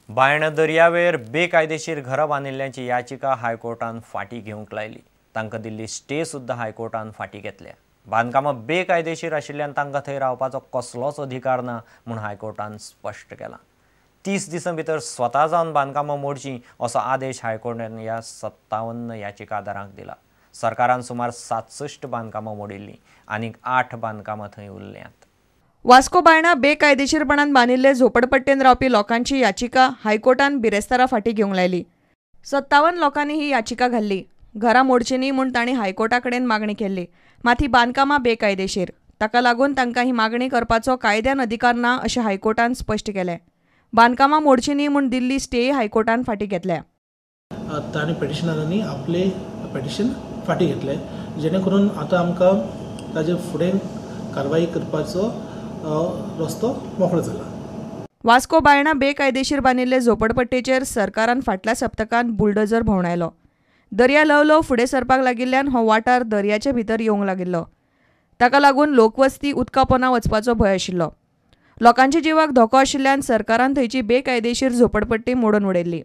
बायणा दर्यावेर बेकायदेशीर घरां बांदिल्ल्यांची याचिका हायकोर्टान फाटीं घेवंक लायली. तांकां दिल्ली स्टे सुद्दां हायकोर्टान फाटीं घेतल्या. बांदकामां बेकायदेशीर आशिल्ल्यान तांकां थंय रावपाचो कसलोच अधिकार ना म्हूण हायकोर्टान स्पश्ट केलां. 30 दिसां भितर स्वता जावन बांदकामां मोडचीं असो आदेश हायकोर्टान ह्या 57 याचिकादारांक दिला. सरकारान सुमार 67 बांदकामां मोडिल्लीं, आनीक 8 बांदकामां थंय उरल्यांत. वास्को बायणा बेकायदेशीरपणान बांदिल्ले झोपडपट्टेन रावपी लोकांची याचिका हायकोर्टान बिरेस्तारा फाटीं घेवंक लायली. 57 लोकांनी ही याचिका घाल्ली. घरां मोडची न्ही म्हूण तांणी हायकोर्टा कडेन मागणी केल्ली. मात ही बांदकामां बेकायदेशीर, ताका लागून तांकां ही मागणी करपाचो कायद्यान अधिकार ना अशें हायकोर्टान स्पश्ट केलें. बांदकामां मोडची न्ही म्हूण दिल्ली स्टेय हायकोर्टान फाटीं घेतल्या. तांणी पेटिशनरांनी आपले पेटिशन फाटीं घेतलें, जेणे करून आतां आमकां ताजे फुडें कारवाई करपाचो रस्तो मोकळो जाला. वास्को बायणा बेकायदेशीर बांदिल्ले झोपडपट्टेचेर सरकारान फाटल्या सप्तकान बुलडोजर भोंवडायलो. दर्या ल्हव ल्हव फुडें सरपाक लागिल्ल्यान हो वाठार दर्याचे भितर येवंक लागिल्लो. ताका लागून लोकवस्ती उदका पोना वचपाचो भंय आशिल्लो. लोकांच्या जिवाक धोको आशिल्ल्यान सरकारान थंयची बेकायदेशीर झोपडपट्टी मोडून उडयल्ली.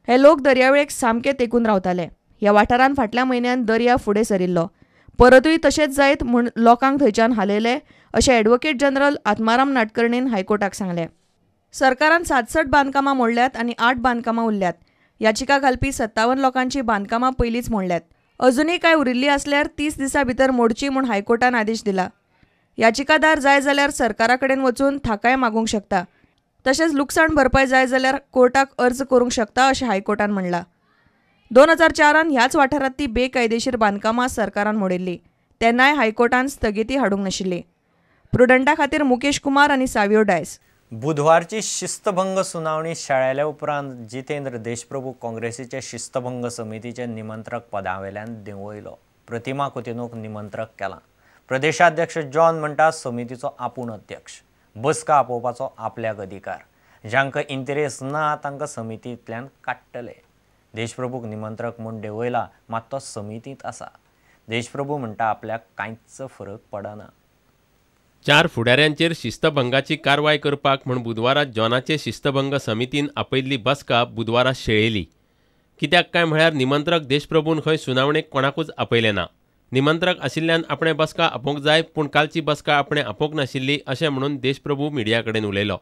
हे लोक दर्यावेळेक सामके तेंकून रावताले. ह्या वाठारान फाटल्या म्हयन्यान दर्या फुडें सरिल्लो. परतूय तशेंच जायत म्हूण लोकांक थंयच्यान हालयले अशें ॲडव्होकेट जनरल आत्माराम नाटकर्णीन हायकोर्टाक सांगलें. सरकारान 67 बांदकामां मोडल्यात आनी 8 बांदकामां उरल्यात. याचिका घालपी 57 लोकांची बांदकामां पयलींच मोडल्यात. अजुनूय कांय उरिल्ली आसल्यार 30 दिसां भितर मोडची म्हूण हायकोर्टान आदेश दिला. याचिकादार जाय जाल्यार सरकारा कडेन वचून थाकाय मागूंक शकता, तशेंच लुकसाण भरपाय जाय जाल्यार कोर्टाक अर्ज करूंक शकता अशें हायकोर्टान म्हणलां. 2004 ह्याच वाठारांत ती बेकायदेशीर बांदकामां सरकारान मोडिल्ली, तेन्नाय हायकोर्टान स्थगिती हाडूंक नाशिल्ली. प्रुडंटा खातीर मुकेश कुमार आनी सावियो डायस. बुधवारची शिस्तभंग सुनावणी शेळेल्या उपरांत जितेंद्र देशप्रभू काँग्रेसीचे शिस्तभंग समितीचे निमंत्रक पदावेल्यान देंवयलो. प्रतिमा कुतिनोक निमंत्रक केला. प्रदेशाध्यक्ष जॉन म्हणटा समितीचो आपूण अध्यक्ष, बसका आपोवपाचो आपल्याक अधिकार, जांकां इंटरेस्ट ना तांकां समितींतल्यान काडटले. देशप्रभूक निमंत्रक म्हूण देंवयला, मात तो समितींत आसा. देशप्रभू म्हणटा आपल्याक कांयच फरक पडना. 4 फुडाऱ्यांचेर शिस्तभंगाची कारवाय करपाक म्हूण बुधवारा जॉनाचे शिस्तभंग समितीन आपयल्ली बसका बुधवारा शेळेली. कित्याक काय म्हळ्यार निमंत्रक देशप्रभून खंय सुनावणेक कोणाकूच आपयलें ना. निमंत्रक आशिल्ल्यान आपणें बसका आपोवंक जाय, पूण कालची बसका आपणें आपोवंक नाशिल्ली अशें म्हणून देशप्रभू मिडिया कडेन उलयलो.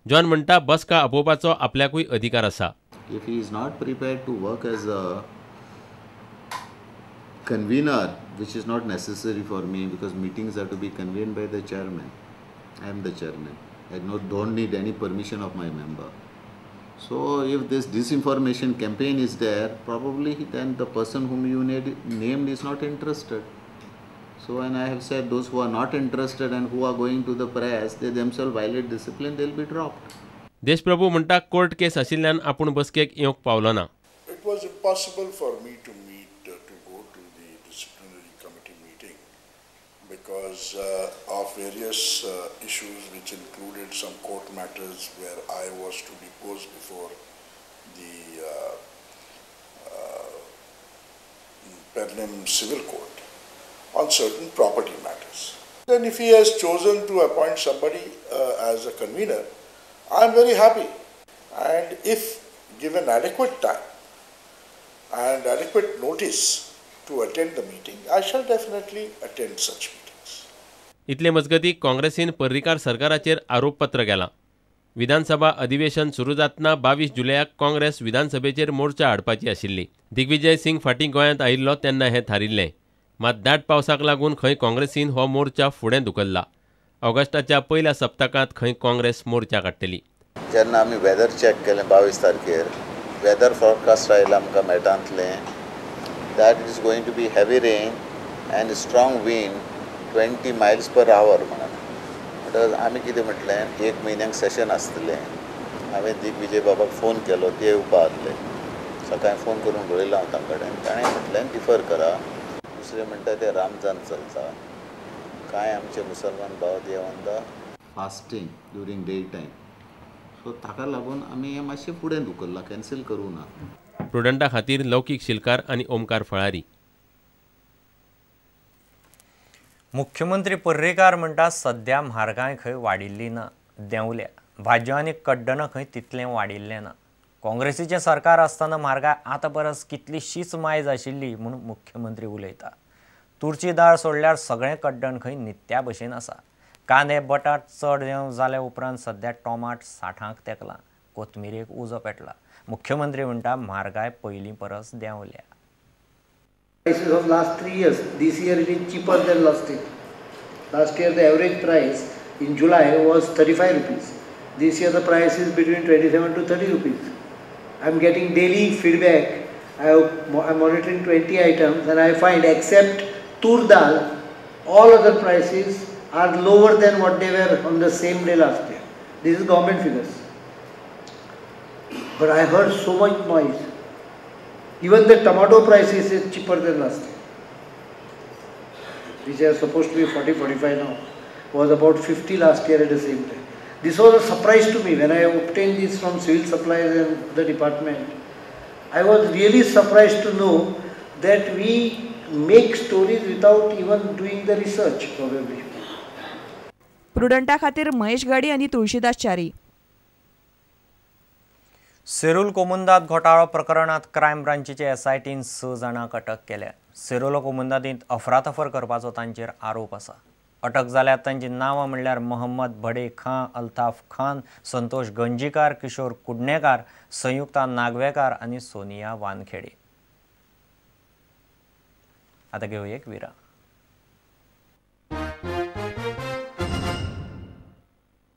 जॉन म्हणटा बसका आपोवपाचो आपल्याकूय अधिकार आसा. If he is not prepared to work as a convener, which is not necessary for me because meetings are to be convened by the chairman. I am the chairman. I don't need any permission of my member. So if this disinformation campaign is there, probably then the person whom you named is not interested. So, and I have said those who are not interested and who are going to the press, they themselves violate discipline, they will be dropped. Deshprabhu म्हणटा court case आशिल्ल्यान आपूण बसकेक येवंक पावलो ना. It was impossible for me to meet, to go to the disciplinary committee meeting because of various issues which included some court matters where I was to depose before the Pernem Civil Court on certain property matters. Then if he has chosen to appoint somebody as a convener, I am very happy, and if given adequate time and adequate notice to attend the meeting, I shall definitely attend such meetings. इतले मजगती काँग्रेसीन पर्रीकार सरकाराचेर आरोपपत्र केलां. विधानसभा अधिवेशन सुरू जातना 22 जुलयाक काँग्रेस विधानसभेचेर मोर्चा हाडपाची आशिल्ली. दिग्विजय सिंग फाटीं गोंयांत आयिल्लो तेन्ना हें थारिल्लें. मात दाट पावसाक लागून खंय काँग्रेसीन हो मोर्चा फुडें धुकल्ला. ऑगस्टाच्या पयल्या सप्तकांत खंय काँग्रेस मोर्चा काडटली. जेन्ना आमी वेदर चॅक केलें 22 तारखेर, वेदर फॉरकास्ट आयलां आमकां मेटांतलें that it is going to be heavy rain and strong wind 20 miles per hour म्हणून. म्हणटकच आमी कितें म्हटलें, एक म्हयन्याक सेशन आसतलें. हांवें दिग्विजय बाबाक फोन केलो, ते येवपा आहले. सकाळीं फोन करून उलयलो हांव तांकां कडेन. ताणें म्हटलें डिफर करा. दुसरें म्हणटा तें रामजान चलता, कांय आमचे मुसलमान भाव they on the fasting during day time, so ताका लागून आमी हें मातशें फुडें धुकल्लां, कॅन्सील करूं ना. प्रुडंटा खातीर लौकीक शिलकार आनी ओमकार फळारी. मुख्यमंत्री पर्रीकार म्हणटा सध्या म्हारगाय खंय वाडिल्ली ना, देंवल्या. भाजयो आनी कड्डणां खंय तितलें वाडिल्लें ना. काँग्रेसीचें सरकार आसतना म्हारगाय आतां परस कितलीशीच मायज आशिल्ली म्हूण मुख्यमंत्री उलयता. तुरची दाळ सोडल्यार सगळें कड्डण खंय नित्या भशेन आसा. कांदे बटाट चड जाल्या उपरांत सद्या टोमाट 60 तेंकला, कोथमिरेक उजो पेटला. मुख्यमंत्री म्हणटा म्हारगाय पयलीं परस देंवल्या. Prices of last 3 years, this year it is cheaper than last year. Last year the average price in July was 35 rupees. This year the price is between 27 to 30 rupees. I am getting daily feedback. I am monitoring 20 items and I find except tur dal, all other prices are lower than what they were on the same day last year. This is government figures. But I heard so much noise. Even the tomato prices is cheaper than last year, which are supposed to be 40-45 now, was about 50 last year at the same time. This was a surprise to me when I obtained this from civil supplies and the department. I was really surprised to know that we make stories without even doing the research probably. प्रुडंटा खातीर महेश गाडी आनी तुळशीदास च्यारी. सेरूल कोमुंदाद घोटाळो प्रकरणात crime ब्रांचीचे एसआयटीन 6 जाणांक अटक केल्या. सेरूल कोमुंदादींत अफरातफर करपाचो तांचेर आरोप आसा. अटक जाल्यार तांची नांवां म्हणल्यार मोहम्मद भडे खां, अल्ताफ खान, संतोष गंजीकार, किशोर कुडणेकार, संयुक्ता नागवेकार आनी सोनिया वानखेडे. आतां घेवया एक विराम.